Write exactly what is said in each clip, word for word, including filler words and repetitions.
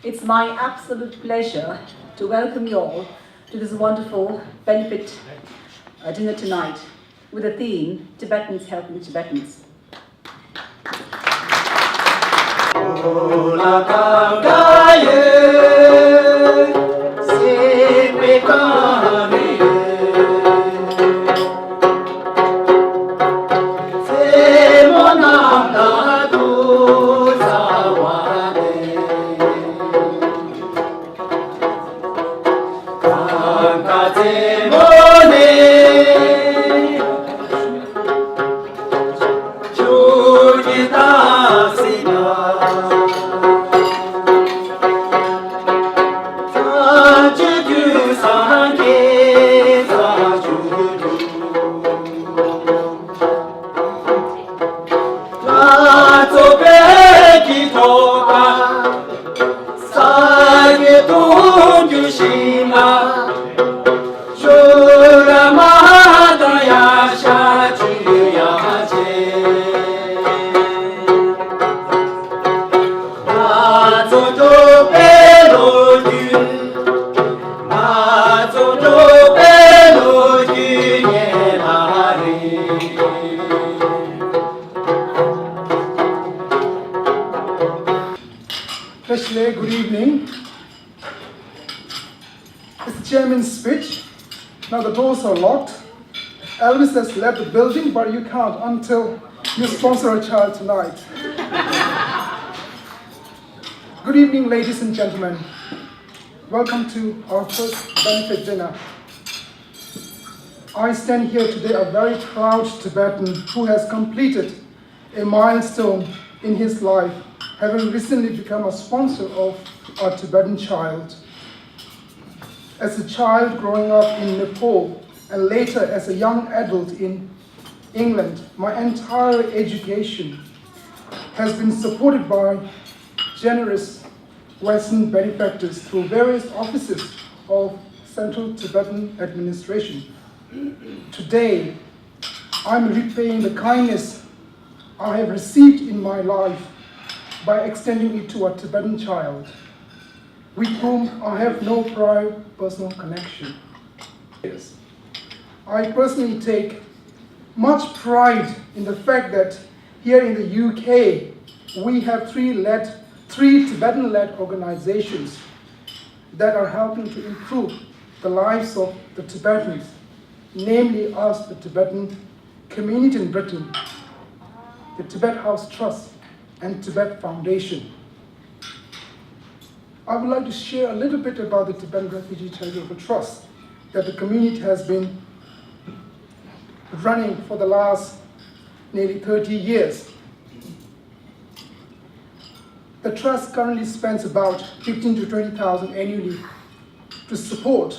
It's my absolute pleasure to welcome you all to this wonderful benefit uh, dinner tonight with the theme Tibetans Helping Tibetans. Especially, good evening. It's the chairman's speech. Now the doors are locked. Elvis has left the building, but you can't until you sponsor a child tonight. Good evening, ladies and gentlemen. Welcome to our first benefit dinner. I stand here today a very proud Tibetan who has completed a milestone in his life, having recently become a sponsor of a Tibetan child. As a child growing up in Nepal and later as a young adult in England, my entire education has been supported by generous Western benefactors through various offices of Central Tibetan Administration. Today, I'm repaying the kindness I have received in my life by extending it to a Tibetan child with whom I have no prior personal connection. Yes. I personally take much pride in the fact that here in the U K, we have three led, three Tibetan-led organizations that are helping to improve the lives of the Tibetans, namely us, the Tibetan community in Britain, the Tibet House Trust, and Tibet Foundation. I would like to share a little bit about the Tibetan Refugee Charitable Trust that the community has been running for the last nearly thirty years. The trust currently spends about fifteen to twenty thousand annually to support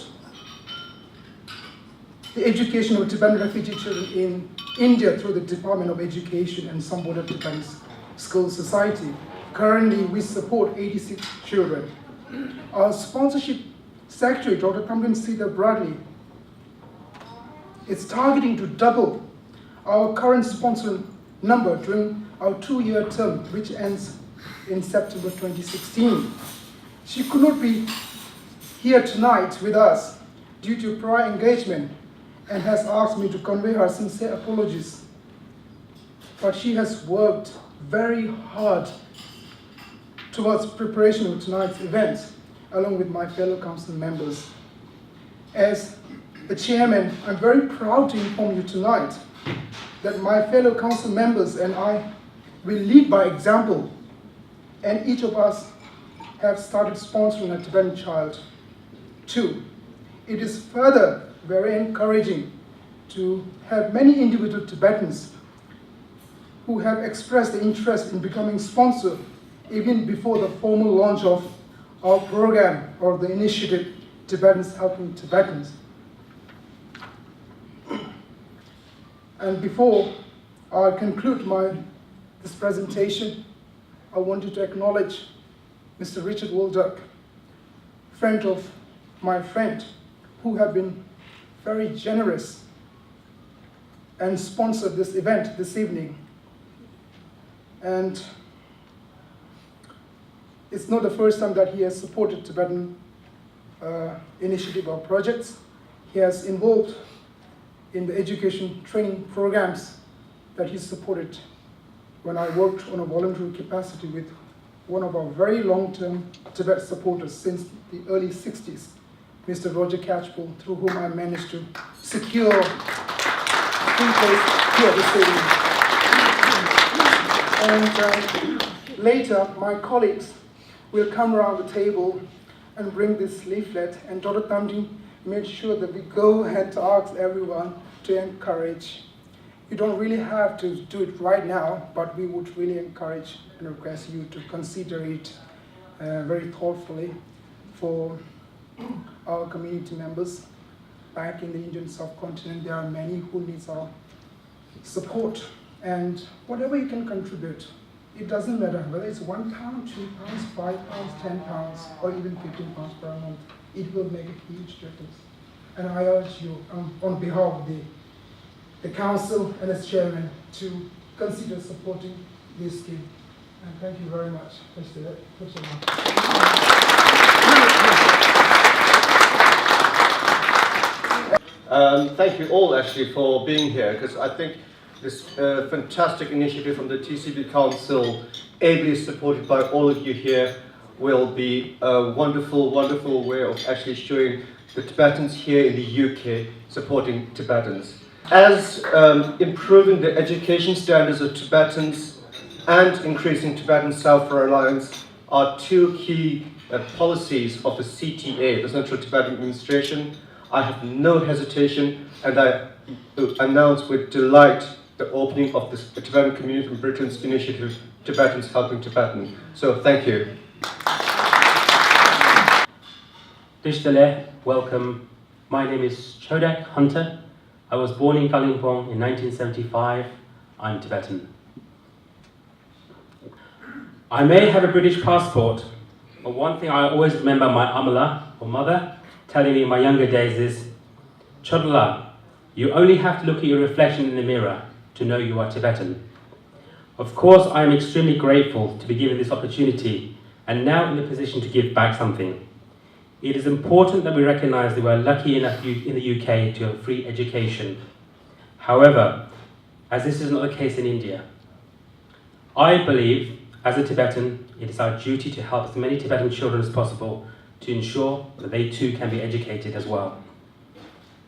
the education of Tibetan refugee children in India through the Department of Education and Sambodha Tibetan School Society. Currently, we support eighty-six children. Our sponsorship secretary, Doctor Thamrin Sita Bradley, is targeting to double our current sponsor number during our two-year term, which ends in September twenty sixteen. She could not be here tonight with us due to prior engagement and has asked me to convey her sincere apologies. But she has worked very hard towards preparation of tonight's events, along with my fellow council members. As the chairman, I'm very proud to inform you tonight that my fellow council members and I will lead by example, and each of us have started sponsoring a Tibetan child. Two, it is further very encouraging to have many individual Tibetans who have expressed the interest in becoming sponsor even before the formal launch of our program or the initiative Tibetans Helping Tibetans. And before I conclude my this presentation, I wanted to acknowledge Mister Richard Walduck, friend of my friend, who have been very generous and sponsored this event this evening. And It's not the first time that he has supported Tibetan uh, initiative or projects. He has involved in the education training programs that he supported when I worked on a voluntary capacity with one of our very long-term Tibet supporters since the early sixties, Mister Roger Catchpole, through whom I managed to secure a free place here at the stadium. And um, later, my colleagues will come around the table and bring this leaflet, and Doctor Tamding made sure that we go ahead to ask everyone to encourage. You don't really have to do it right now, but we would really encourage and request you to consider it uh, very thoughtfully for our community members back in the Indian subcontinent. There are many who needs our support, and whatever you can contribute, it doesn't matter whether it's one pound, two pounds, five pounds, ten pounds, or even fifteen pounds per month. It will make a huge difference. And I urge you, um, on behalf of the, the council and its chairman, to consider supporting this scheme. And thank you very much. Thanks to that. Thanks so much. Um, thank you all actually for being here, because I think this uh, fantastic initiative from the T C B Council, ably supported by all of you here, will be a wonderful, wonderful way of actually showing the Tibetans here in the U K supporting Tibetans. As um, improving the education standards of Tibetans and increasing Tibetan self-reliance are two key uh, policies of the C T A, the Central Tibetan Administration, I have no hesitation and I uh, announce with delight the opening of the Tibetan Community from Britain's initiative, Tibetans Helping Tibetan. So thank you. Dishtale, welcome. My name is Chodak Hunter. I was born in Kalimpong in nineteen seventy-five. I'm Tibetan. I may have a British passport, but one thing I always remember my amala, or mother, telling me in my younger days is, Chodla, you only have to look at your reflection in the mirror to know you are Tibetan. Of course, I am extremely grateful to be given this opportunity and now in the position to give back something. It is important that we recognize that we are lucky enough in the U K to have free education. However, as this is not the case in India, I believe, as a Tibetan, it is our duty to help as many Tibetan children as possible to ensure that they too can be educated as well.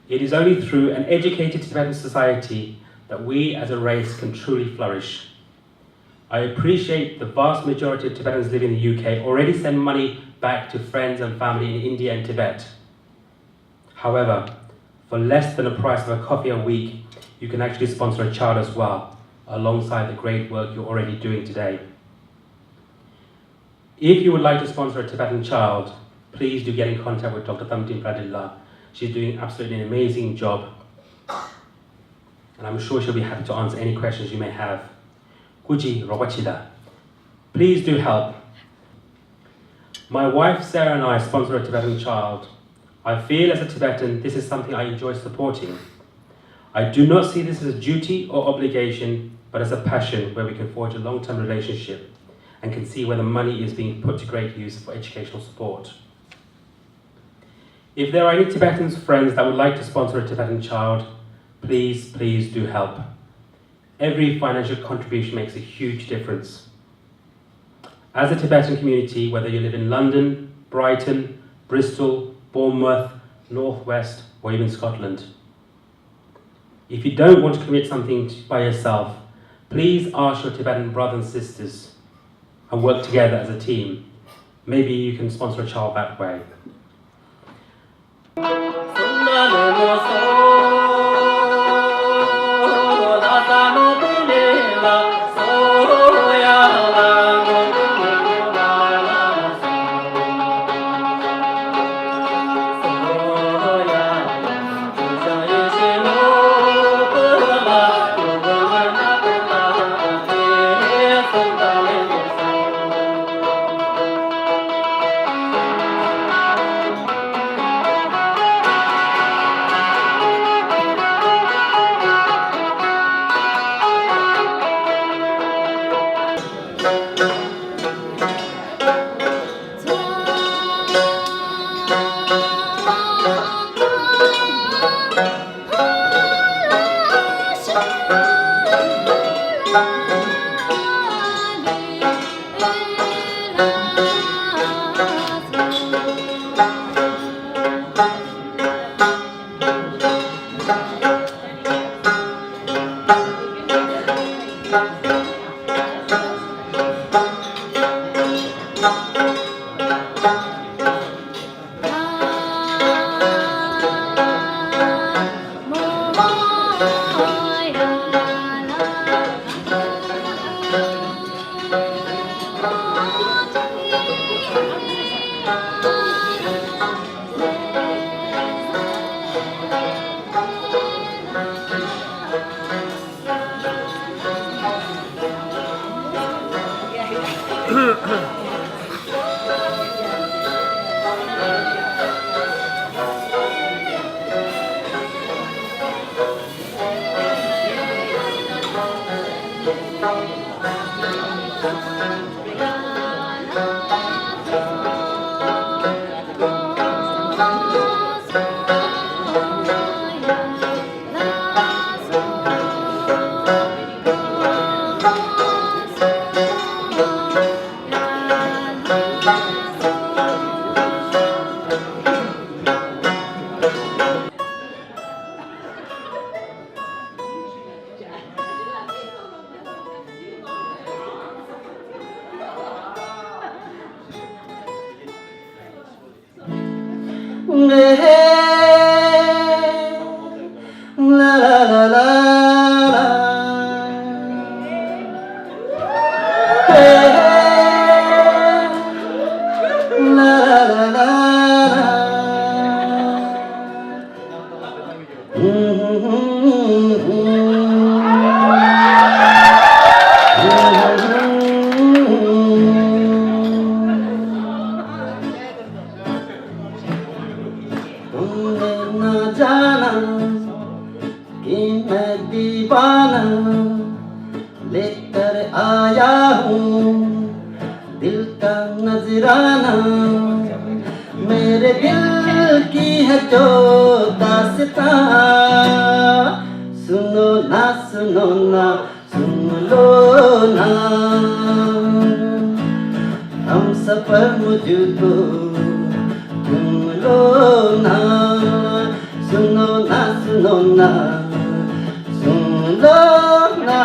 It is only through an educated Tibetan society that we as a race can truly flourish. I appreciate the vast majority of Tibetans living in the U K already send money back to friends and family in India and Tibet. However, for less than the price of a coffee a week, you can actually sponsor a child as well, alongside the great work you're already doing today. If you would like to sponsor a Tibetan child, please do get in contact with Doctor Thamtin Pradilla. She's doing absolutely an amazing job, and I'm sure she'll be happy to answer any questions you may have. Kuji Rokachida. Please do help. My wife Sarah and I sponsor a Tibetan child. I feel as a Tibetan, this is something I enjoy supporting. I do not see this as a duty or obligation, but as a passion where we can forge a long term relationship and can see where the money is being put to great use for educational support. If there are any Tibetans friends that would like to sponsor a Tibetan child, please, please do help. Every financial contribution makes a huge difference. As a Tibetan community, whether you live in London, Brighton, Bristol, Bournemouth, North West, or even Scotland, if you don't want to commit something by yourself, please ask your Tibetan brothers and sisters and work together as a team. Maybe you can sponsor a child that way. तुमने ना जाना कि मैं दीवाना लेकर आया हूँ दिल का नजराना। मेरे दिल की है जो दास्तां, सुनो ना, सुनो ना, सुन लो ना, हमसफर मुझको तुम लो ना, सुनो ना, सुनो ना, सुन लो ना।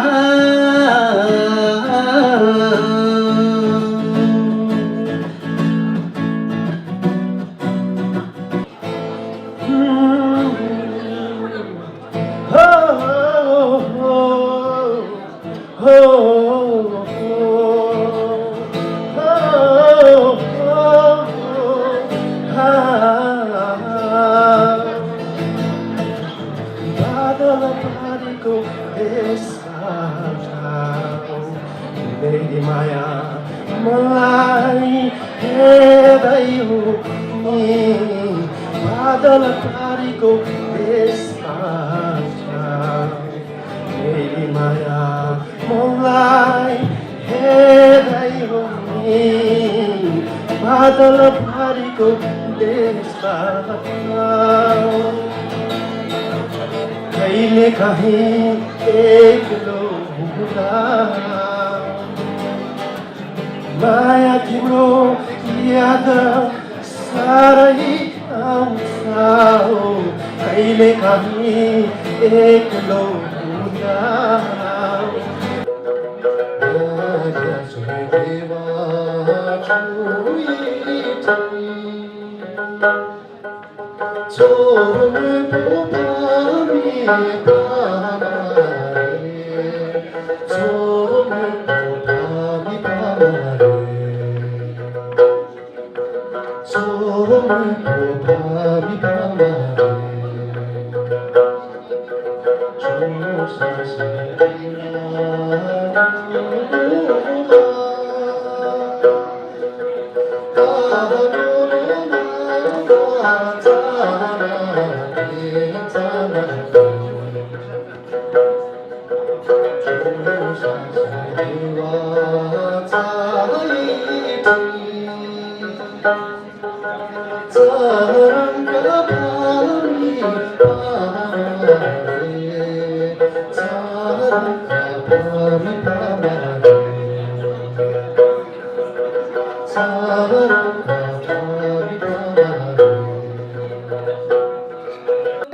बादल पारीको देशमा जाऊ, मेरी माया मलाई हेर्दै हो नि। बादल पारीको देशमा जाऊ, मेरी माया मलाई हेर्दै हो नि। बादल पारीको देशमा जाऊ, कहिले काहीँ एक्लो हुँदा माया तिम्रो याद साह्रै आउँछ हो, कहिले काहीँ एक्लो हुँदा।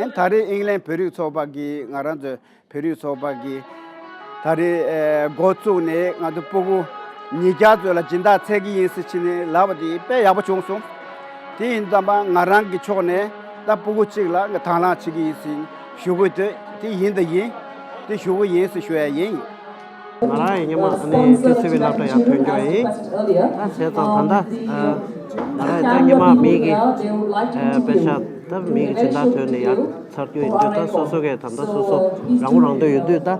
ཨན་ད་རེས་ཨིང་ལན་བོད་རིགས་ཚོགས་པ་གིས་ང་རང་ཚོའི་བོད་རིགས་ཚོགས་པ་གིས་ད་རེས་ཨེ་འགོ་བཙུགས་ནས་ང་ཚོ་སྤུ་གུ་ ཉིས་བརྒྱ་ཙམ་ལ་སྦྱིན་བདག་འཚོལ་གྱི་ཡིན་ཟེར་བྱས་ནས་ལབ་པ་དེ་དཔེ་ཡག་པོ་བྱུང་སོང་། དེ་ཡིན་དུས་ཙམ་པ་ང་རང་གི་ཕྱོགས་ནས་ད་ཕྲུ་གུ་གཅིག་ལ་ང་དང་བླངས་བྱེད་ཀྱི་ཡིན་ཟེར་ཞུ་དགོས་དུས་དེ་ཡིན་དང་ཡིན། དེ་ཞུ་གི་ཡིན་ཟེར་ཞུ་ཡ་ཡིན། ང་རང་ཡི་སྔོན་མ་ཨ་ནི་ཏི་སི་ཝི་སློབ་གྲྭ་ཡར་ཐོན་རྒྱུ་ཡིན། ད་བྱས་ཙང་ད་ལྟ་ང་རང་ཡི་ད་སྔོན་མ་མི་གི་དཔེ་ཆ་ད་མི་གི་སྦྱིན་བདག་ཐོན་ནས་ཡར་ཚར་རྒྱུ་ཡིན་དུས་ད་སོ་སོ་གས་ད་ལྟ་སོ་སོ་རང་མགོ་རང་ཐོན་ཡོད་དུས་ད།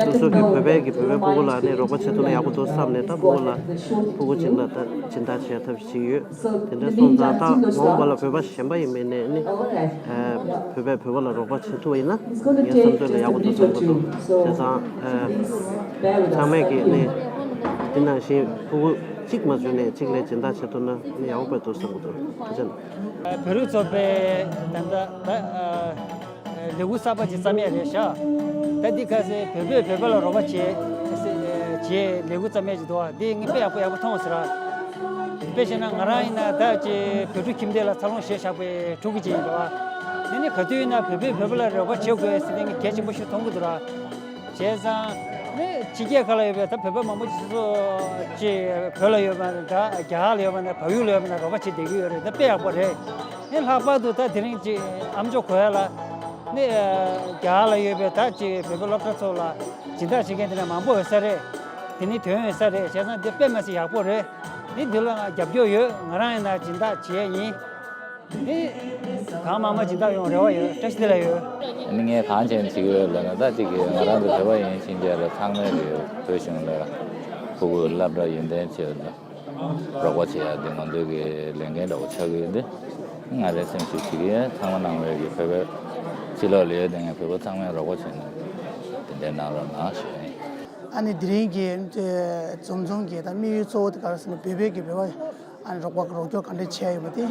སོ་སོ་གི་བོད་པའི་གི་བོད་པའི་ཕྲུ་གུ་ལ་ནི་རོགས་པ་བྱེད་ཐུབ་ན་ཡག་པོ་འདུག་བསམ་ནས་ད་ཕྲུ་གུ་ལ་ཕྲུ་གུ་གཅིག་ལ་ད་སྦྱིན་བདག་བྱེད་ཐབས་ཤིག་ཡོད། དེ་འདྲ་སོང་ཙང་ད་མ་འོངས་པ་ལ་བོད་པ་གཞན་པ་ཡིན་མིན་ནས་ནི་བོད་པས་བོད་པ་ལ་རོགས་པ་བྱེད་ཐུབ་པ་ཡིན་ན་ངའི་བསམ་ཚུལ་ལ་ཡག་པོ་འདུག་བསམ་གྱི་འདུག་བྱས་ཙང་ཚང་མས་ཀྱི་ནི་འདི་ནང་བཞིན་ཕྲུ་གུ་གཅིག་མ་བྱུང་ནས་གཅིག་ལ་སྦྱིན་བདག་བྱེད་ཐུབ་ན་ནི་ཡག་པོ་འདུག་བསམ་གྱི་འདུག་ཐུགས་རྗེ་གནང་། བོད་རིགས་ཚོགས་པའི་ད་ལྟ་ད། ལས་འགུལ་གསར་པ་ཅིག་བརྩམས་ཡ་རེད་ཤག་ད་འདི་ག་ཚོད་བོད་པས་བོད་པ་ལ་རོགས་པ་བྱེད་ཅེས་ལས་འགུལ་བརྩམས་ཡ་ཅིག་འདུག་འདི་ངས་དཔེ་ཡག་པོ་ཡག་པོ་མཐོང་ཟེར། དཔེ་བྱས་ན་ང་རང་ཡིན་ན་ད་ཅིག་བོད་ཕྲུག་ཁྱིམ་སྡེ་ལ་འཚར་ལོངས་བྱས་བཞག་པའི་ཕྲུ་གུ་ཅིག་ཡིན་པ། དེ་ནི་ག་དུས་ཡིན་ན་བོད་པས་བོད་པ་ལ་རོགས་པ་བྱེད་དགོས་ཟེར་དེ་ངས་གལ་ཆེན་པོ་ཞིག་མཐོང་གི་འདུག་ར། བྱས་ཙང་ནི་ཕྱི་རྒྱལ་ཁག་ལ་ཡོད་པའི་ད་བོད་པ་མང་པོ་ཅིག་སོ་སོ་ཅིག་བོད་ལ་ཡོད་པ་ད་རྒྱ་གར་ལ་ཡོད་པ་ན་བལ་ཡུལ་ལ་ཡོད་པ་ན་རོགས་པ་བྱེད་བསྡད་ཀྱི་ཡོད་རེད། ད་དཔེ་ཡག་པོ་རེད། ནི་ལྷག་པར་དུ་ད་དེ་རིང་ཅིག་ཨ་མཆོག་གོ་ཡ་ལ་ནི་རྒྱ་གར་ལ་ཡོད་པའི་ད་ཅིག་བོད་པའི་སློབ་གྲྭ་ཚོ་ལ་སྦྱིན་བདག་བྱེད་མཁན་དེ་འདྲ་མང་པོ་ཡོད་ས་རེད། དེ་ནི་དོན་ཡོད་ས་རེད། བྱས་ཙང་འདི་དཔེ་མི་སྲིད་ཡག་པོ་རེད། ནི་འདི་ལ་ང་རྒྱབ་སྐྱོར་ཡོད། ང་རང་ཡིན་ན་སྦྱིན་བདག་བྱེད་ཡ་ཡིན། ནི་གང་མང་མང་སྦྱིན་བདག་ཡོང་རེ་བ་ཡོད། བཀྲ་ཤིས་བདེ་ལེགས་ཡོད། ནི་ངས་གང་བྱས་ནས་བྱེད་ཀྱི་ཡོད་ལབ་ན་ད་ཅིག་གི་ང་རང་ཚོ་བོད་པ་ཡིན་ཕྱིན་ཆད་ལ་ཚང་མས་ཀྱི་བོད་གཞུང་ལ་ཕྲུ་གུ་སློབ་གྲྭ་ཡོན་ཏན་ཆེད་དུ། རོགས་པ་བྱེད་ཡ་དེ་ང་ཚོའི་གི་ལས་འགན་འདྲ་བོ་ཆགས་ཀྱི་ཡོད་དེ། ང་རའི་སེམས་ཤུགས་ཤིག་ཡིན། ཚང་མ་ནང་བའི་གི་བོད་པའི་ཕྱི་ལོགས་ལ་ཡོད་དེ་ངས་བོད་པ་ཚང་མས་རོགས་པ་བྱས་ནས་དེ་འདྲའི་གནང་རོགས་གནང་ཞུ་ཡ་ཡིན། ཨ་ནི་དེ་རིང་གི་འཛོམས་འཛོམས་ཀྱི་ད་དམིགས་ཡུལ་གཙོ་བོ་དེ་ག་རེ་ཟེར་ན་བོད་པའི་གི་བོད་པ་ཨ་ནི་རོགས་པ་རོགས་སྐྱོར་ག་འདྲ་བྱས་ཡོད་པ་དེ་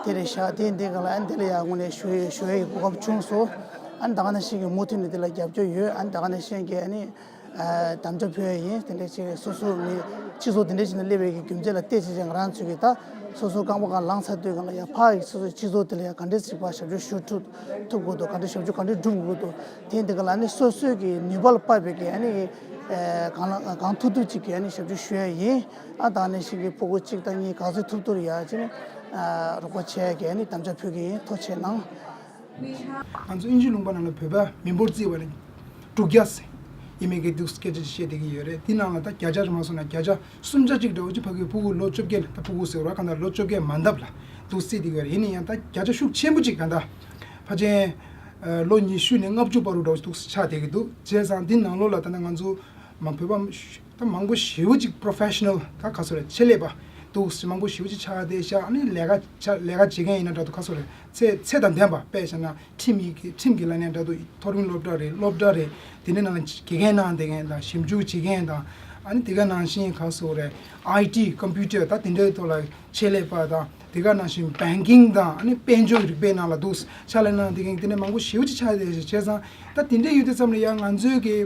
དེ་རེད་ཤག་དེ་འདི་ག་ལ་ཨ་ནི་དེ་ལ་ཡ་དངོས་གནས་ཞུ་ཡ་ཞུ་ཡ་གི་གོ་སྐབས་བྱུང་སོང་། ཨ་ནི་ད་ག་ནང་བཞིན་གི་མུ་མཐུད་ནས་དེ་ལ་རྒྱབ་སྐྱོར་ཡོད། ཨ་ནི་ད་ག་ནང་བཞིན་གི་ཨ་ནི། དམ་བཅའ་ཕུལ་ཡ་ཡིན། དེ་འདྲ་ཞིག་སོ་སོ་མི་སྤྱི་ཚོགས་དེ་འདྲ་ཞིག་ནང་སླེབས་པའི་གི་རྒྱུ་མཚན་ལ་བལྟས་བྱས་ང་རང་ཚོས་གི་ད་སོ་སོ་རྐང་པ་སྒང་ལངས་ཚར་དུས་སྒང་ལ་ཡ་ཕར་གི་སོ་སོའི་སྤྱི་ཚོགས་དེ་ལ་ཡ་ག་འདྲས་ཞིག་ཕར་ཞབས་ཞུ་ཞུ་ཐུབ་ཐུབ་དགོས་འདུག་ག་འདྲས་ཞབས་ཞུ་ག་འདྲས་སྒྲུབ་དགོས་འདུག་དེ་འདི་ག་ལ་ནི་སོ་སོའི་གི་ནུས་པ་ལ་དཔག་པའི་གི་ཨ་ནི་གང་ལ་གང་ཐུབ་ཐུབ་ཅིག་གི་ཨ་ནི་ཞབས་ཞུ་ཞུ་ཡ་ཡིན། ཨ་ད་ནི་ཞིག་གི་ཕྲུ་གུ་གཅིག་དང་གཉིས་ག་ཚོད་ཐུབ་ཐུབ་ཡ་ཅིག་ནི་རོགས་པ་བྱེད་ཡ་གི་ཨ་ནི་དམ་བཅའ་ཕུལ་གི་ཡིན། ཐུགས་རྗེ་གནང་། ང་ཚོ་དབྱིན་ཇི་ལུང་པ་ནང་ལ་བོད་པ་མི་འབོར་བརྩིས་པ་ནི་དྲུག་བརྒྱ་ཡིན་མིན་གྱི་འདུག་སྐད་ཆ་ཅིག་བཤད་བསྡད་ཀྱི་ཡོད་རེད། དེ་ནང་ལ་ད་བརྒྱ་ཆ་རེ་མ་སོང་ན་བརྒྱ་ཆ་སུམ་ཆ་གཅིག་འདྲ་བོ་ཅིག་ཕ་གི་ཕྲུ་གུ་ལོ་བཅོ་བརྒྱད་ད་ཕྲུ་གུ་ཟེར་བ་གང་ལྟར་ལོ་བཅོ་བརྒྱད་མ་འདབ་ལ་འདུག་བརྩིས་བསྡད་ཀྱི་ཡོད་རེད། ཡིན་ན་ཡང་ད་བརྒྱ་ཆ་ཤུགས་ཆེན་པོ་ཅིག་གང་ལྟར་ཕལ་ཆེར་ལོ་ཉི་ཤུ་ནས་ལྔ་བཅུ་བར་དུ་འདྲ་བོ་ཅིག་འདུག་ཆགས་བསྡད་ཀྱི་འདུག་བྱས་ཙང་འདི་ནང་ལོགས་ལ་ད་ནི་ང་ཚོ་མ་བོད་པ་ད་མང་པོ་ཞེ་པོ་ཅིག་པོ་རོ་ཕེ་ཤི་ནལ་ད་ག་ཚོད་རེད་ཆེད་ལས་པ་འདུག་མང་པོ་ཞེ་པོ་ཅིག་ཆགས་བསྡད་ཤག་ཨ་ནི་ལས་ཀ་ཆ་ལས་ཀ་བྱེད་མཁན་ཡིན་ན་འདྲ་འདུག་ག་ཚོད་རེད། ཚད་ཚད་དང་ལྡན་པ་དཔེ་བཞག་ན་ཁྲིམས་ཡིག་གི་ཁྲིམས་ཀྱི་ལམ་ནས་འདྲ་འདུག་མཐོ་རིམ་སློབ་གྲྭ་རེད། སློབ་གྲྭ་རེད། དེ་ནས་ནང་ལ་དགེ་རྒན་གནང་བསྡད་མཁན་དང་ཞིབ་འཇུག་བྱེད་མཁན་དང་ཨ་ནི་དེ་ག་ནང་བཞིན་ག་ཚོད་རེད། ཨའི་ཊི་ཀམ་པུ་ཊར་ད་དེ་འདྲའི་ཐོག་ལ་ཆེད་ལས་པ་དང་དེ་ག་ནང་བཞིན་བེང་ཀིང་དང་ཨ་ནི་དཔལ་འབྱོར་རིག་པའི་ནང་ལ་འདུག་ཕྱག་ལས་གནང་བསྡད་མཁན་དེ་ནས་མང་པོ་ཞེ་པོ་ཅིག་ཆགས་བསྡད་བྱས་ཙང་། ད་དེ་འདྲའི་ཡོད་དུས་ཙམ་ལ་ཡང་ང་ཚོའི་གི་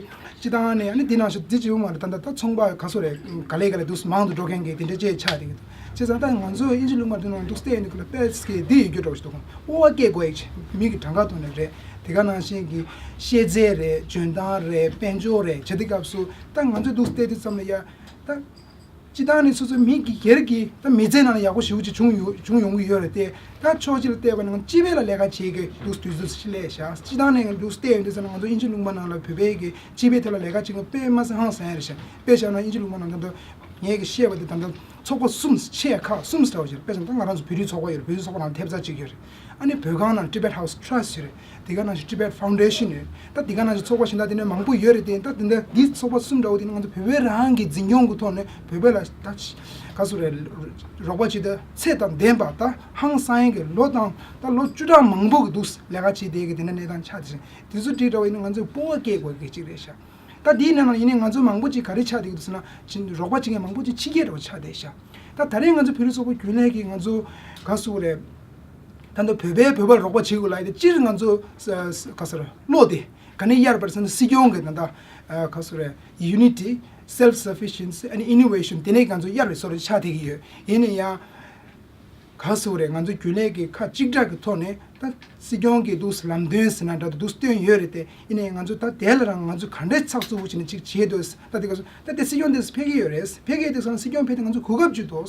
སྤྱི་བཏང་ནས་ཨ་ནི་འདི་ནང་བཞིན་འདི་བྱེད་འོང་མ་རེད། ད་ད་ད་ཚོང་པ་ག་ཚོད་རེད། ག་ལེ་ག་ལེ་འདུག་མང་དུ་འགྲོ་མཁན་གི་དེ་འདྲ་ཅིག་ཆགས་བསྡད་ཀྱི་འདུག་བྱས་ཙང་ད་ང་ཚོ་དབྱིན་ཇི་ལུང་པ་འདི་ནང་འདུག་བལྟས་ཡོང་དུས་སྐབས་ལ་དཔེ་སྐད་འདི་ཡོད་རྒྱུ་འདྲ་བོ་ཞིག་འདུག་སྤོབས་པ་སྐྱེ་དགོས་ཡ་ཅིག་མི་གི་གྲངས་ཀ་ཐོག་ནས་རེད། དེ་ག་ནང་བཞིན་གི་ཤེས་ཚད་རེད། འཇོན་ཐང་རེད། དཔལ་འབྱོར་རེད། བྱས་དུས་སྐབས་སུ་ད་ང་ཚོ་འདུག་བལྟས་དུས་ཙམ་ལ་ཡ་ད། སྤྱི་བཏང་ནས་སོ་སོའི་མི་སྒེར་གྱི་ད་མི་ཚེ་ནང་ལ་ཡག་པོ་ཞེ་པོ་ཅིག་བྱུང་ཡོང་བྱུང་ཡོང་གི་ཡོད་རེད་དེ། ད་ཕྱོགས་གཅིག་ལ་བལྟས་པ་ན་སྤྱི་པའི་ལ་ལས་ཀ་བྱེད་མཁན་འདུག་དུས་ཚོད་ཅིག་སླེབས་ཤག་སྤྱི་བཏང་ནས་འདུག་བལྟས་ཡོང་དུས་ཙམ་ན་ང་ཚོ་དབྱིན་ཇི་ལུང་པ་ནང་ལ་བོད་པའི་གི་སྤྱི་པའི་ཐད་ལ་ལས་ཀ་བྱེད་མཁན་དཔེ་མི་སྲིད་ཧང་སང་ཡ་རེད་ཤག་དཔེ་བཞག་ན་དབྱིན་ཇི་ལུང་པ་ནང་ད་ལྟ་ངས་གི་བཤད་པ་དེ་ད་ལྟ་ཚོགས་པ་གསུམ་ཆེ་ཁག་གསུམ་འདྲ་བོ་ཞིག་རེད། དཔེ་བཞག་ན་ད་ང་རང་ཚོ་བོད་རིགས་ཚོགས་པ་ཡོད་རེད། བོད་རིགས་ཚོགས་པ་ནང་ཐེབས་རྩ་གཅིག་ཡོད་རེད། ཨ་ནི་བོད་ཁང་ནང་Tibet House Trust་ཡོད་རེད། དེ་ག་ནང་བཞིན་Tibet Foundation་ཡོད། ད་དེ་ག་ནང་བཞིན་ཚོགས་པ་གཞན་དག་དེ་འདྲ་མང་པོ་ཡོད་རེད་དེ། ད་དེ་འདྲ་འདི་ཚོགས་པ་གསུམ་འདྲ་བོ་དེ་ནི་ང་ཚོ་བོད་པའི་རང་གི་འཛིན་སྐྱོང་གི་ཐོག་ནས་བོད་པའི་ལ་ད་ག་ཚོད་རེད། རོགས་པ་བྱེད་ད་ཚད་དང་ལྡན་པ་ད་ཧང་སང་ཡ་གི་ལོ་དང་ད་ལོ་བཅུ་ཕྲག་མང་པོ་གི་འདུག་ལས་ཀ་བྱེད་བསྡད་ཀྱི་དེ་འདྲ་གནས་སྟངས་ཆགས་དེ་བཞིན་དེ་ཚོ་འགྲིག་འདྲ་བོ་ཡིན་ན་ང་ཚོས་སྤོབས་པ་སྐྱེ་དགོས་ཀྱི་གཅིག་རེད་ཤག་ད་དེའི་ནང་ལ་ཡིན་ནའི་ང་ཚོ་མང་པོ་ཅིག་ག་རེ་ཆགས་བསྡད་ཀྱི་འདུག་ཟེར་ན་ཅིག་རོགས་པ་བྱེད་མཁན་མང་པོ་ཅིག་ཕྱི་རྒྱལ་འདྲ་བོ་ཆགས་བསྡད་ཤག་ད་ད་རེས་ང་ཚོ་བོད་རིགས་ཚོགས་པ་རྒྱུན་ལས་ཀྱི་ང་ཚོ་ག་ཟེར་དགོས་རེད། ད་ལྟ་བོད་པས་བོད་པར་རོགས་པ་བྱེད་དགོས་ལབ་ཡ་དེ་སྤྱིར་ང་ཚོ་ས་ས་ག་ཟེར་བློ་དེ་ག་ནས་གཡར་བ་རེད་ཟེར་ན་སྲིད་སྐྱོང་གི་ད་ལྟ་ག་ཟེར་དགོས་རེད། Unity, Self Sufficiency and Innovation་དེ་ནས་ང་ཚོ་གཡར་བའི་བཟོ་འདྲ་ཆགས་བསྡད་ཀྱི་ཡོད། ཡིན་ན་ཡང་། ག་ཟེར་རེད། ང་ཚོ་རྒྱུན་ལས་ཀྱི་ཁ་གཅིག་གྲགས་ཀྱི་ཐོག་ནས་ད་སྲིད་སྐྱོང་གི་འདུག་ལམ་སྟོན་ཟེར་ན་འདྲ་འདུག་སྟོན་ཡོད་རེད་དེ། ཡིན་ནའི་ང་ཚོ་ད་དེ་ལ་རང་ང་ཚོ་ག་འདྲས་ཚགས་ཚུད་པོ་བྱས་ནས་ཅིག་བྱེད་འདུག་ད་དེ་ག་ཚོད་ད་དེ་སྲིད་སྐྱོང་དེ་ཕེབས་ཀྱི་ཡོད་རེད། ཕེབས་ཀྱི་ཡོད་དེ་སང་སྲིད་སྐྱོང་ཕེབས་དེ་ང་ཚོ་གོ་སྐབས་བྱུང་འདུག་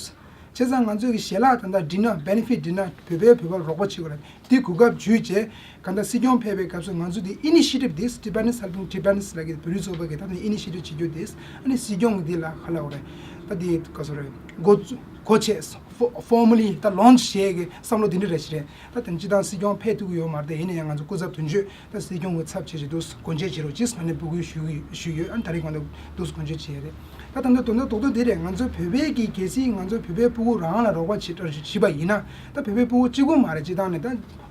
བྱས་ཙང་ང་ཚོའི་གི་ཞལ་ལག་ད་ལྟ་འདི་ན་benefit འདི་ན་བོད་པའི་བོད་པར་རོགས་པ་བྱེད་དགོས་རེད། དེ་གོ་སྐབས་བྱུང་བྱས་ག་ད་སྲིད་སྐྱོང་ཕེབས་པའི་སྐབས་སུ་ང་ཚོ་དེ་initiative this Tibetans helping Tibetans ལ་གི་བོད་རིགས་ཚོགས་པ་གི་ད་ལྟ་initiative བྱེད་རྒྱུ་དེ་ཨ་ནི་སྲིད་སྐྱོང་གི་འདི་ལ་ག་ལ་འོ་རེད། ད་དེ་ག་ཚོད་རེད། འགོ་འགོ་བྱས་formally ད་launch བྱས་གི་བསམ་བློ་དེ་འདྲ་རེ་ཞིག་རེད། ད་དེ་སྤྱི་བཏང་སྲིད་སྐྱོང་ཕེབས་ཐུབ་ཀྱི་ཡོད་མ་རེད་དེ། ཡིན་ན་ཡང་ང་ཚོ་སྐུ་ཚབ་དོན་གཅོད་ད་སྲིད་སྐྱོང་གི་ཚབ་བྱས་བྱས་འདུག་སྒོ་འབྱེད་བྱེད་རོགས་གྱིས་ང་ནས་འབོད་སྐུལ་ཞུ་གི་ཞུས་ཡོད། ཨ་ནི་ད་རེས་གང་ལྟར་འདུག་སྒོ་འབྱེད་བྱས་རེད། ད་ད་ལྟ་དོན་དག་རྡོག་རྡོག་དེ་རེད། ང་ཚོ་བོད་པའི་གི་གལ་སྲིད་ང་ཚོ་བོད་པའི་ཕྲུ་གུ་རང་ལ་རོགས་པ་བྱེད་བྱེད་པ་ཡིན་ན་ད་བོད་པའི་ཕྲུ་གུ་གཅིག་པོ་མ་རེད། སྤྱི་བཏང་ནས་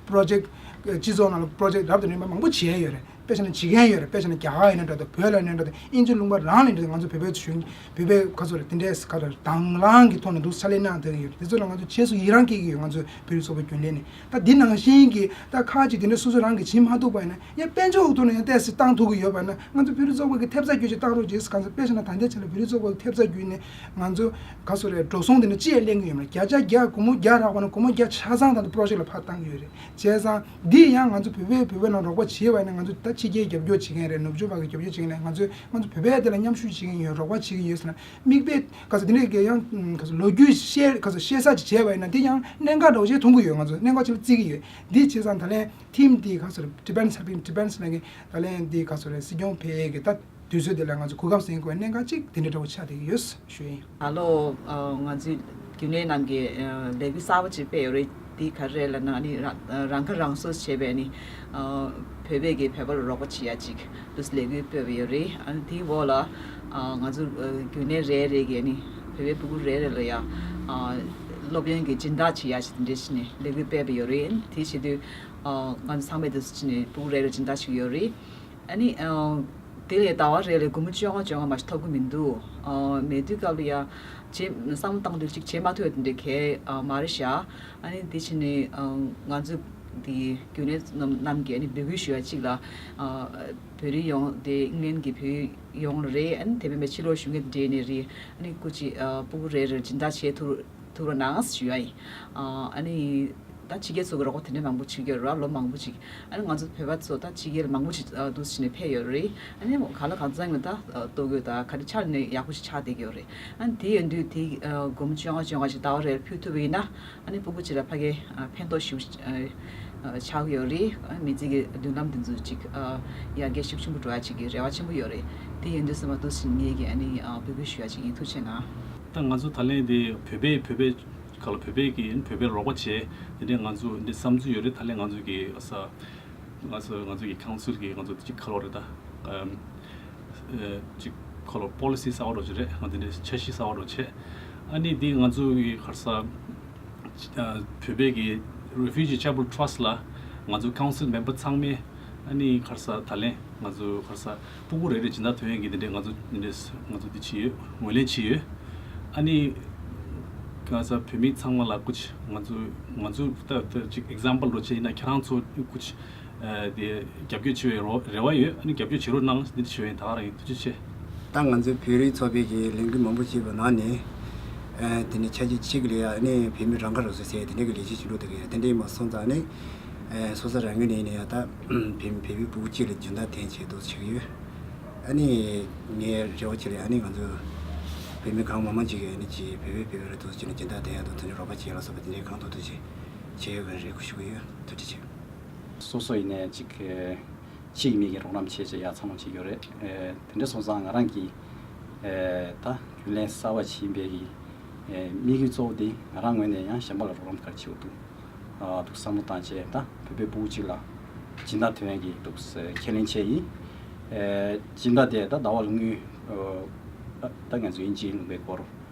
ད་project སྤྱི་ཚོགས་ནང་ལ་project རབ་དང་རིམ་པ་མང་པོ་བྱས་ཡོད་རེད། དཔེ་བཞག་ན་བྱེད་མཁན་ཡོད་རེད། དཔེ་བཞག་ན་རྒྱ་གར་ཡིན་ན་འདྲ་འདུག་བོད་ལ་ཡིན་ན་འདྲ་འདུག་དབྱིན་ཇི་ལུང་པ་རང་ལ་ཡིན་ན་འདྲ་འདུག་ང་ཚོ་བོད་པའི་གཞོན་བོད་པའི་ག་ཚོད་རེད། དེ་འདྲས་ག་ཚོད་རེད། དང་བླངས་ཀྱི་ཐོག་ནས་འདུག་ཕྱག་ལས་གནང་བསྡད་ཀྱི་ཡོད་རེད། དེ་ཚོ་ལ་ང་ཚོ་རྗེས་སུ་ཡི་རང་སྐྱེ་གི་ཡོད། ང་ཚོ་བོད་རིགས་ཚོགས་པ་རྒྱུན་ལས་ནས་ད་འདི་ནང་བཞིན་གྱི་ད་ཁག་ཅིག་དེ་འདྲ་སོ་སོ་རང་གིས་བྱེད་མ་ཐུབ་པ་ཡིན་ན་ཡང་དཔལ་འབྱོར་ཐོག་ནས་ཡང་ཏོག་ཙམ་བཏང་ཐུབ་ཀྱི་ཡོད་པ་ཡིན་ན་ང་ཚོ་བོད་རིགས་ཚོགས་པ་གི་ཐེབས་རྩ་བརྒྱུད་ཅིག་བཏང་རོགས་བྱེད་ཟེར། གང་ཟེར་དཔེ་བཞག་ན་ད་ལྟའི་ཆ་ལ་བོད་རིགས་ཚོགས་པ་གི་ཐེབས་རྩ་བརྒྱུད་ནས་ང་ཚོ་ག་ཚོད་རེད། འགྲོ་སོང་དེ་འདྲ་ཅི་ཡང་ལེན་གྱི་ཡོད་མ་རེད། བརྒྱ་ཆ་བརྒྱ་སྒོར་མོ་བརྒྱ་རག་པ་ན་སྒོར་མོ་བརྒྱ་ཆ་ཚང་ད་ལྟ་project ལ་ཕར་བཏང་གི་ཡོད་རེད། བྱས་ཙང་འདི་ཡང་ང་ཚོ་བོད་པས་བོད་པའི་ནང་རོགས་པ་བྱས་པ་ཡིན་ན་ང་ཚོ་ད་ཕྱི་རྒྱལ་རྒྱབ་སྐྱོར་བྱེད་མཁན་རེད། ནུབ་ཕྱོགས་པ་གི་རྒྱབ་སྐྱོར་བྱེད་མཁན་རེད། ང་ཚོས་ང་ཚོ་བོད་པའི་དེ་ལ་མཉམ་ཞུགས་བྱེད་མཁན་ཡོད། རོགས་པ་བྱེད་ཀྱི་ཡོད་ཟེར་ན་མིག་དཔེ་ག་ཚོད་དེ་འདྲའི་གི་ཡང་ག་ཚོད་ལོ་རྒྱུས་བཤད་ག་ཚོད་བཤད་ས་ཅིག་བྱས་པ་ཡིན་ན་དེ་ཡང་གནད་འགག་འདྲ་བོ་ཞིག་མཐོང་གི་ཡོད། ང་ཚོ་གནད་འགག་ཅིག་ལ་བརྩི་གི་ཡོད། འདི་བྱས་ཙང་ད་ལན་team འདི་ག་ཚོད་Tibetans helping Tibetans ལ་གི་ད་ལན་འདི་ག་ཚོད་རེད། སྲིད་སྐྱོང་ཕེབས་ཡས་གི་ད་དུས་ཚོད་དེ་ལ་ང་ཚོ་གོ་སྐབས་ཟིན་དགོས་གནད་འགག་ཅིག་དེ་འདྲ་འདྲ་བོ་ཆགས་བསྡད་ཀྱི་ཡོད་ཞུ་ཡིན། ད་ལོ་ང་ཚོའི་རྒྱུན་ལས་རྣམས་ཀྱིས་ལས་འགུལ་གསར་པ་ཅིག་སྤེལ་ཡོད་རེད། འདི་ག་རེ་རེད་ལབ་ན་ནི་རང་རང་ཁ་རང་གསོ་བྱས་པའི་ནི་བོད་པའི་གི་བོད་པ་ལ་རོགས་པ་བྱེད་ཡ་ཅིག་དུས་ལས་འགུལ་སྤེལ་བ་ཡོད་རེད། ཨ་ནི་དེའི་འོག་ལ་ང་ཚོ་རྒྱུན་ལས་རེ་རེ་གིས་ནི་བོད་པའི་ཕྲུ་གུ་རེ་རེ་ལ་ཡ་སློབ་ཡོན་གྱི་སྦྱིན་བདག་བྱེད་ཡ་ཞིག་དེ་འདྲ་ཞིག་ནི་ལས་འགུལ་སྤེལ་བ་ཡོད་རེད། དེ་བྱེད་དུས་ང་ཚོ་ཚང་མས་དུས་སུ་ཕྲུ་གུ་རེ་རེ་སྦྱིན་བདག་བྱེད་ཀྱི་ཡོད་རེད། ཨ་ནི། དེ་ལས་ཟླ་བ་རེ་ལ་སྒོར་མོ་བཅོ་ལྔ་བཅོ་ལྔ་མ་གཏོགས་ཐོབ་ཀྱི་མི་འདུག་མེད་དུས་སྐབས་ལ་ཡ་བྱེད་བསམ་བློ་བཏང་དུས་ཅིག་བྱེད་མ་ཐུབ་པ་དེ་འདྲ་གལ་མ་རེད་ཤག་ཨ་ནི་དེ་བྱས་ནས་ང་ཚོ་དེ་རྒྱུན་ལས་རྣམས་ཀྱིས་ཨ་ནི་འབོད་སྐུལ་ཞུ་ཡ་གཅིག་ལ་བོད་རིགས་ཡོངས་དེ་ཨིང་ལན་གྱི་བོད་ཡིག་ཡོངས་ལ་རེད། ཨ་ནི་དེ་མིན་པའི་ཕྱི་ལོགས་བཞུགས་མཁན་དེ་འདྲ་ནས་རེད། ཨ་ནི་སྐུ་མཁྱེན་ཕྲུ་གུ་རེ་རེར་སྦྱིན་བདག་བྱེད་ཐུབ་ཐུབ་རོགས་གནང་ཞུ་ཡ་ཡིན། ཨ་ནི་ད་ཕྱི་རྒྱལ་ཚོ་གི་རོགས་པ་དེ་འདྲ་མང་པོ་བྱེད་ཀྱི་ཡོད་རེད་ལོ་མང་པོ་ཅིག་ཨ་ནི་ང་ཚོ་བོད་པ་ཚོ་ད་ཕྱི་རྒྱལ་ལ་མང་པོ་ཅིག་འདུག་སེ་བྱས་ནས་ཕེབས་ཡོད་རེད། ཨ་ནི་ག་ལ་གང་འཚམ་གྱི་ད་ལྟོ་གོས་ད་ག་རེ་ཆ་ནས་ཡག་པོ་ཞིག་ཆགས་བསྡད་ཀྱི་ཡོད་རེད། ཨ་ནི་དེ་ཡིན་དུས་དེ་སྒོར་མོ་བཅོ་ལྔ་བཅོ་ལྔ་ཞིག་ཟླ་བ་རེར་ཕུལ་ཐུབ་པ་ཡིན་ན་ཨ་ནི་ཕྲུ་གུ་ཅིག་ལ་ཕ་གི་ཕན་ཐོགས་ཞིག་ཆགས་ཀྱི་ཡོད་རེད། ཨ་ནི་མི་ཚེ་གི་མདུན་ལམ་དེ་ཚོ་ཅིག་ཡར་རྒྱས་ཤུགས་ཆེན་པོ་འགྲོ་ཡ་ཅིག་གི་རེ་བ་ཆེན་པོ་ཡོད་རེད། དེ་ཡིན་དུས་ཙམ་པ་འདུག་སེ་ངེད་ཀྱིས་ཨ་ནི་འབོད་སྐུལ་ཞུ་ཡ་ཅིག་ཡིན། ཐུགས་རྗེ་གནང་། ད་ང་ཚོ་ད་ལན་དེ་བོད་པའི་བོད་པའི་ག་ལ་བོད་པའི་གི་བོད་པའི་རོགས་པ་བྱས་དེ་འདྲའི་ང་ཚོ་འདི་བསམ་ཚུལ་ཡོད་རེད། ད་ལན་ང་ཚོ་གི་ས་ང་ཚོ་ང་ཚོ་གི་ཁའུན་སིལ་གི་ང་ཚོ་གཅིག་ཁ་ལོ་རེད་ད། ཨམ་ཨེ་གཅིག་ཁ་ལོ་པོ་ལི་སི་གསར་པ་འདྲ་ཅིག་རེད། ང་འདི་འདྲའི་འཆར་གཞི་གསར་པ་འདྲ་བྱས། ཨ་ནི་འདི་ང་ཚོ་གི་ག་རེ་ཟ་ཨ་བོད་པའི་གི་Refugee Charitable Trust ལ་ང་ཚོ་ཁའུན་སིལ་མེམ་བར་ཚང་མས་ཨ་ནི་ག་རེ་ཟ་ད་ལན་ང་ཚོ་ག་རེ་ཟ་ཕྲུ་གུ་རེ་རེ་སྦྱིན་བདག་ཐོན་ཡས་ཀྱི་འདི་འདྲའི་ང་ཚོ་འདི་འདྲའི་ང་ཚོ་འདི་བྱས་ཡོད། ངོས་ལེན་བྱས་ཡོད། ཨ་ནི་ག་རེ་ཟ་བོད་མི་ཚང་མ་ལ་སྐུ་མཁྱེན་ང་ཚོ་ང་ཚོ་ལྟ་ལྟ་ཅིག་ཨེག་ཛམ་པལ་འདྲ་བྱས་ཡིན་ན་ཁྱེད་རང་ཚོ་སྐུ་མཁྱེན་དེ་རྒྱབ་སྐྱོར་བྱེད་པའི་རོ་རེ་བ་ཡོད། ཨ་ནི་རྒྱབ་སྐྱོར་བྱེད་རོགས་གནང་འདི་འདྲ་བྱས་ཡིན། ད་ག་རང་ཡིན། ཐུགས་རྗེ་ཆེ། ད་ང་ཚོའི་བོད་རིགས་ཚོགས་པའི་གི་ལས་འགུལ་མང་པོ་བྱས་པའི་ནང་ནས་ཨ་དེ་ནས་ཆ་རྐྱེན་གཅིག་ལ་ཡ་ཨ་ནི་བོད་མི་རང་ཁ་རང་གསོ་ཟེར་དེ་འདྲ་གི་ལས་གཞི་ཞིག་འགྲོ་བསྡད་ཀྱི་ཡོད། དེ་འདྲ་ཡིན་པ་སོང་ཙང་ཨ་ནི་ཨ་སོ་སོ་རང་ངོས་ནས་ཡིན་ན་ཡང་ད་བོད་མི་བོད་པའི་ཕྲུ་གུ་གཅིག་ལ་སྦྱིན་བདག་འཐེན་བྱས་འདུག་བྱེད་ཀྱི་ཡོད། ཨ་ནི་ངའི་རེ་བ་ཆེ་ལ་ཨ་ནི་ང་ཚོ་བོད་མི་གང་མང་མང་ཅིག་གིས་ཨ་ནི་ཅིག་བོད་པའི་བོད་པའི་རེ་འདུག་བྱས་ནས་སྦྱིན་བདག་འཐེན་ཡག་དང་དེ་འདྲའི་རོགས་པ་བྱེད་ཡག་ལ་སོགས་པ་དེ་འདྲའི་གང་ཐུབ་ཐུབ་ཅིག་བྱེད་ཡོད་པའི་རེ་སྐུལ་ཞུ་གི་ཡོད། ཐུགས་རྗེ་ཆེ། སོ་སོ་ཡིན་ནའི་ཅིག་ཕྱི་ཡི་མི་གིས་རོགས་རམ་བྱས་བྱས་ཡར་འཚར་ལོངས་བྱེད་ཀྱི་ཡོད་རེད། ཨེ་དེ་འདྲ་སོང་ཙང་ང་རང་གིས་ཨེ་ད་རྒྱུན་ལས་གསར་པ་ཕྱིན་པའི་གི་ཨེ་དམིགས་ཡུལ་གཙོ་བོ་དེ་ང་རང་ངོས་ནས་ཡང་གཞན་པ་ལ་རོགས་རམ་ག་རེ་བྱེད་དགོས་འདུག་ཨ་འདུག་བསམ་བློ་བཏང་བྱས་ད་བོད་པའི་ཕྲུ་གུ་གཅིག་ལ་སྦྱིན་བདག་ཐོན་ཡས་ཀྱི་འདུག་ཁས་ལེན་བྱས་ཡིན། ཨེ་སྦྱིན་བདག་དེ་ད་ཟླ་བ་ལ་དངུལ་ཨ་ད་ང་ཚོ་དབྱིན་ཇིའི་ལུང་པའི་སྐོར་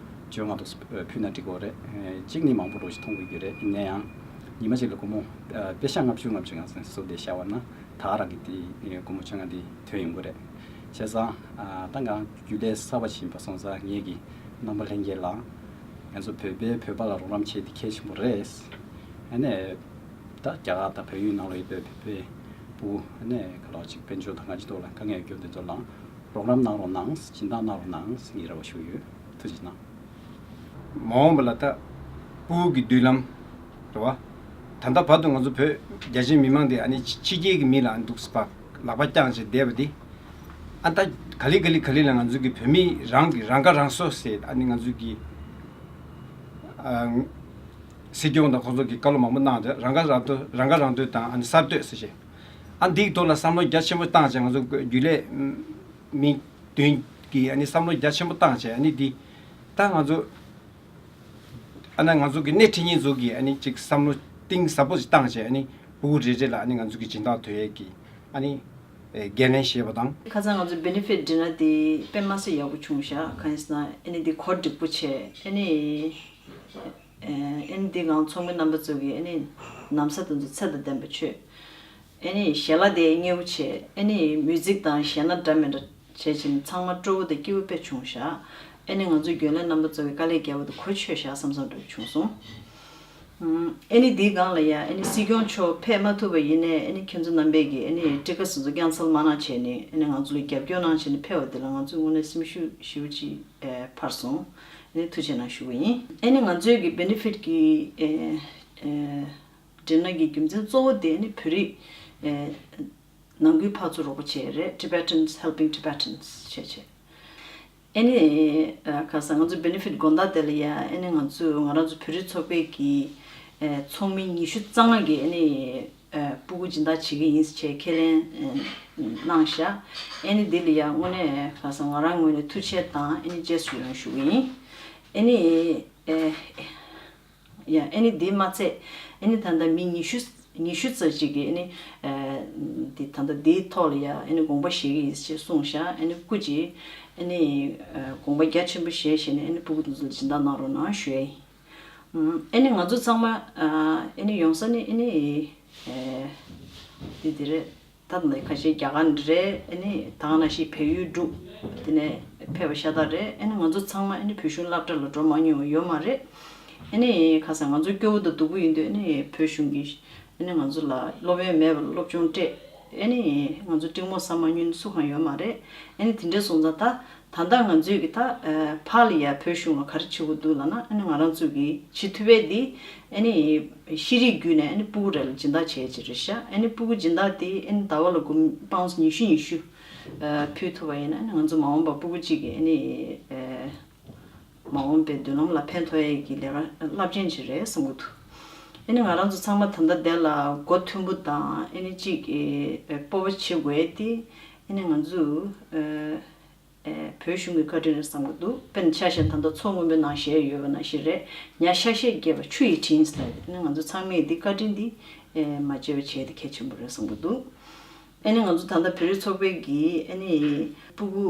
བཅོ་ལྔ་འདུག་ཕུལ་ན་འགྲིག་གི་རེད། ཨེ་གཅིག་ནི་མང་པོ་འགྲོ་ཞིག་མཐོང་དགོས་ཀྱི་རེད། ཡིན་ན་ཡང་ཉི་མ་གཅིག་ལ་སྒོར་མོ་ཨ་པེ་ཤ་ལྔ་བཅུ་ལྔ་བཅུ་ཡང་སེང་སུ་དེ་ཤ་བ་ན། ད་རང་གི་དེ་སྒོར་མོ་བཅོ་ལྔ་དེ་ཐོན་ཡོང་གི་རེད། བྱས་ཙང་ཨ་ད་ང་རྒྱུན་ལས་གསར་པ་ཕྱིན་པ་སོང་ཙང་ངེད་ཀྱི་རྣམ་པ་ལྷན་རྒྱས་ལ་ང་ཚོ་བོད་པས་བོད་པ་ལ་རོགས་རམ་བྱེད་དེ་གལ་ཆེན་པོ་རེད། ཨ་ནི་ད་རྒྱ་གར་དང་བལ་ཡུལ་ནང་ལ་ཡོད་པའི་བོད་པའི་ཕྲུ་གུ་ཨ་ནི་ག་ལ་ཅིག་དཔལ་འབྱོར་དང་ང་ཅི་ཐོག་ལ་དཀའ་ངལ་ཡོད་རྒྱུ་དེ་ཚོ་ལ་རོགས་རམ་གནང་རོགས་གནང་སྦྱིན་བདག་གནང་རོགས་གནང་ངས་རེ་བ་ཞུ་ཡོད། ཐུགས་རྗེ་གནང་། མ་འོངས་པ་ལ་ད་ཕྲུ་གུ་གི་མདུན་ལམ་ རེད་བ། ད་ལྟ་བར་དུ་ང་ཚོ་བོད་རྒྱ་ཆེའི་མི་མང་དེ་ཨ་ནི་ཕྱི་ཕྱི་རྒྱལ་གྱི་མི་ལ་ཨ་ནི་འདུག་སེ་ལག་པ་བརྐྱངས་བྱས་བསྡད་པ་དེ། ཨ་ད་ག་ལེ་ག་ལེ་ག་ལེ་ལ་ང་ཚོ་གི་བོད་མི་རང་གི་རང་ཁ་རང་གསོ་ཟེར་ཨ་ནི་ང་ཚོ་གི་ཨ་སྲིད་སྐྱོང་དང་ཁོང་ཚོ་གི་བཀའ་སློབ་མང་པོ་གནང་སྟེ་རང་ཁ་རང་གསོ་རང་ཁ་རང་གསོ་དང་ཨ་ནི་གསར་གཏོད་ཟེར་བྱས། ཨ་འདིའི་ཐོག་ལ་བསམ་བློ་རྒྱ་ཆེན་པོ་བཏང་བྱས། ང་ཚོ་རྒྱུན་ལས་མི་བདུན་གྱིས་ཨ་ནི་བསམ་བློ་རྒྱ་ཆེན་པོ་བཏང་བྱས་ཨ་ནི་འདི་ད་ང་ཚོ་ཨ་ན་ང་ཚོ་གི་སྣེ་ཁྲིད་མཁན་ཚོ་གིས་ཨ་ནི་ཅིག་བསམ་བློ་གཏིང་ཟབ་པོ་ཞིག་བཏང་བྱས་ཨ་ནི་ཕྲུ་གུ་རེ་རེ་ལ་ཨ་ནི་ང་ཚོ་གི་སྦྱིན་བདག་ཐོབ་ཡས་ཀྱི་ཨ་ནི་འགན་ལེན་བྱས་པ་དང་། ཁ་སང་ང་ཚོ་Benefit Dinner་དེ་དཔེ་མ་སྲིད་ཡག་པོ་བྱུང་ཤག་གང་ཡིན་ཟེར་ན་ཨ་ནི་འདི་གོ་སྒྲིག་པོ་བྱས་ཨ་ནི། ཨེ་ཨེ་ནི་འདི་སྒང་ཚོགས་མི་རྣམ་པ་ཚོ་གིས་ཨེ་ནི་ན་བཟའ་དེ་ཚོ་ཚད་དང་ལྡན་པ་མཆོད། ཨེ་ནི་ཞལ་ལག་དེ་མཉེས་པོ་བྱས། ཨེ་ནི་མིའུ་ཛིག་དང་གཞས་སྣ་འདྲ་མི་འདྲ་བྱས་བྱས་ནས་ཚང་མ་སྤྲོ་བོ་དང་སྐྱིད་པོ་དཔེ་བྱུང་ཤག་ཨེ་ནི་ང་ཚོའི་རྒྱུན་ལས་རྣམ་པ་ཚོ་གིས་དཀའ་ལས་རྒྱག་པ་དེ་གོ་ཆོད་ཤག་བསམ་བསམ་འདྲ་བྱུང་སོང་། ཨེ་ནི་འདིའི་སྒང་ལ་ཡ་ཨེ་ནི་སྲིད་སྐྱོང་མཆོག་ཕེབས་མ་ཐུབ་པ་ཡིན་ནའི་ཨེ་ནི་ཁྱེད་ཚོ་རྣམ་པས་ཀྱིས་ཨེ་ནི་ཊི་ཀཊ་དེ་ཚོ་ཀན་སེལ་མ་གནང་བྱས་ནས་ཨེ་ནི་ང་ཚོ་ལ་རྒྱབ་སྐྱོར་གནང་བྱས་ནས་ཕེབས་པ་དེ་ལ་ང་ཚོས་དངོས་གནས་སེམས་ཤུགས་ཞེ་པོ་ཅིག་ཨེ་འཕར་སོང་། ཨེ་ནི་ཐུགས་རྗེ་གནང་ཞུ་གི་ཡིན། ཨེ་ནི་ང་ཚོའི་གི་Benefit་གི་ཨེ་ཨེ་Dinner་གི་རྒྱུ་མཚན་གཙོ་བོ་དེ་ཨེ་ནི་བོད་རིགས་ཨེ་ནང་ཁུལ་ཕར་ཚུར་རོགས་པ་བྱེད་ཡས་རེད། Tibetans Helping Tibetans་བྱས་བྱས། ཨེ་ནི་ཨེ་ཁ་སང་ང་ཚོ་Benefit་དགོང་དག་དེ་ལ་ཡ་ཨེ་ནི་ང་ཚོ་ང་རང་ཚོ་བོད་རིགས་ཚོགས་པའི་གི་ཨེ་ཚོགས་མི་ཉི་ཤུ་རྩ་ལྔ་གི་ཨེ་ནི་ཨེ་ཕྲུ་གུ་སྦྱིན་བདག་བྱེད་ཀྱི་ཡིན་ཟེར་བྱས་ཁས་ལེན་ཨེ་གནང་ཤག་ཨེ་ནི་འདི་ལ་ཡ་དངོས་གནས་ཁ་སང་ང་རང་ངོས་ནས་ཐུགས་རྗེ་དང་ཨེ་ནི་རྗེས་སུ་ཡི་རང་ཞུ་གི་ཡིན། ཨེ་ནི་ཨེ་ཡ་ཨེ་ནི་འདི་མ་ཚད་ཨེ་ནི་ད་ལྟ་མི་ཉི་ཤུ་ཉི་ཤུ་རྩ་གཅིག་གིས་ཨེ་ནི་ཨེ་འདི་ད་ལྟ་འདིའི་ཐོག་ལ་ཡ་ཨེ་ནི་དགོངས་པ་བཞེས་ཀྱི་ཡིན་ཞེས་གསུངས་ཤག་ཨེ་ནི་སྐུ་མཁྱེན། ཨེ་ནི་ཨེ་དགོངས་པ་རྒྱ་ཆེན་པོ་བཞེས་བྱས་ནས་ཨེ་ནི་ཕྲུ་གུ་དེ་ཚོ་ལ་སྦྱིན་བདག་གནང་རོགས་གནང་ཞུ་ཡ་ཡིན། ཨེ་ནི་ང་ཚོ་ཚང་མ་ཨེ་ནི་ཡོང་ས་ནི་ཨེ་ནི་ཨེ་འདི་འདི་རེད། ད་ནི་ཁ་ཤས་རྒྱ་གར་འདི་རེད། ཨེ་ནི་ད་ག་ནང་བཞིན་བལ་ཡུལ་འབྲུག་དེ་ནས་ཕེབས་པ་ཤ་སྟག་རེད། ཨེ་ནི་ང་ཚོ་ཚང་མ་ཨེ་ནི་བོད་གཞུང་སློབ་གྲྭ་ལ་འགྲོ་མ་མྱོང་བ་ཡོད་མ་རེད། ཨེ་ནི་ཁ་སང་ང་ཚོ་སྐྱོ་བོ་དང་སྡུག་པོ་ཡིན་དུས་ཨེ་ནི་བོད་གཞུང་གིས་ཨེ་ནི་ང་ཚོ་ལ་སློབ་ཡོན་མེད་པར་སློབ་སྦྱོང་སྤྲད། ཨེ་ནི་ང་ཚོ་གླེང་མོལ་ཟ་མ་མྱོང་སུ་གང་ཡོད་མ་རེད། ཨེ་ནི་དེ་འདྲ་སོང་ཙང་ད་ད་ལྟ་ང་ཚོས་ཀྱི་ད་ཨ་ཕར་ལ་ཡ་བོད་གཞུང་ལ་ག་རེ་བྱེད་དགོས་འདུག་ལབ་ན་ཨ་ནི་ང་རང་ཚོ་གི་བྱེད་ཐུབ་པའི་འདི་ཨ་ནི་ཤེས་རིག་བརྒྱུད་ནས་ཨ་ནི་ཕྲུ་གུ་རེ་ལ་སྦྱིན་བདག་བྱེད་ཀྱི་རེད་ཤག་ཨ་ནི་ཕྲུ་གུ་སྦྱིན་བདག་དེ་ཨ་ནི་ཟླ་བ་ལ་སྒོར་པའུན་ཌི་ཉི་ཤུ་ཉི་ཤུ་ཨ་ཕུལ་ཐུབ་པ་ཡིན་ན་ཨ་ནི་ང་ཚོ་མ་འོངས་པ་ཕྲུ་གུ་གཅིག་གི་ཨ་ནི་ཨ་མ་འོངས་པའི་མདུན་ལམ་ལ་ཕན་ཐོགས་ཡས་ཀྱི་ལས་ཀ་རླབས་ཆེན་ཞིག་རེད་བསམ་གྱི་འདུག་ཨ་ནི་ང་རང་ཚོ་ཚང་མ་ད་ལྟ་འདི་ལ་མགོ་མཐུན་པོ་དང་ཨ་ནི་གཅིག་གི་ཨ་སྤོབས་པ་བྱེད་དགོས་ཡས་དེ་ཨ་ནི་ང་ཚོ་ཨ། ཨེ་བོད་གཞུང་གི་བཀའ་དྲིན་རེད་བསམ་གྱི་འདུག་དཔེར་ན་ཆ་བཞག་ན་ད་ལྟ་མཚོ་སྔོན་པོའི་ནང་གཞས་ཡོད་པ་ནང་བཞིན་རེད། ཉ་ཤ་ཤེད་རྒྱས་པ་ཆུ་ཡིས་བྲིས་ཟེར་ནས་ང་ཚོ་ཚང་མས་འདི་བཀའ་དྲིན་འདི་ཨེ་མ་བརྗེད་པ་བྱས་ཏེ་གལ་ཆེན་པོ་རེད་བསམ་གྱི་འདུག་ཨེ་ནི་ང་ཚོ་ད་ལྟ་བོད་རིགས་ཚོགས་པའི་གི་ཨེ་ནི་ཕྲུ་གུ་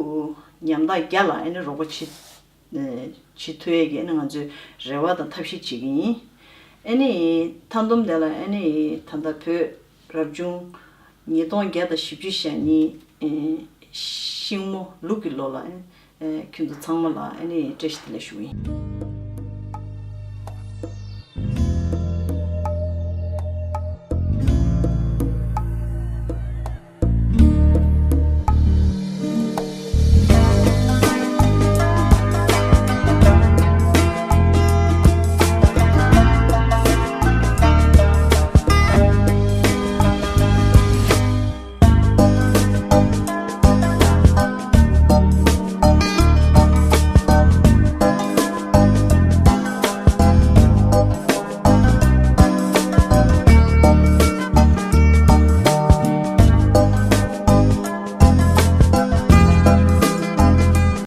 ཉམ་ཐག་བརྒྱ་ལ་ཨེ་ནི་རོགས་པ་བྱེད་ཨེ་བྱེད་ཐུབ་ཡས་ཀྱི་ཨེ་ནི་ང་ཚོས་རེ་བ་དང་ཐབས་ཤེས་བྱེད་ཀྱི་ཡིན། ཨེ་ནི་མཐའ་སྡོམ་དེ་ལ་ཨེ་ནི་ད་ལྟ་བོད་རབ་བྱུང་ཉིས་སྟོང་བརྒྱ་དང་བཞི་བཅུ་ཞེ་གཉིས་ཨེ་ཤིང་མོ་ལུག་གི་ལོ་ལ་ཨེ་ཁྱོད་ཚོ་ཚང་མ་ལ་ཨེ་ནི་བཀྲ་ཤིས་བདེ་ལེགས་ཞུ་གི་ཡིན།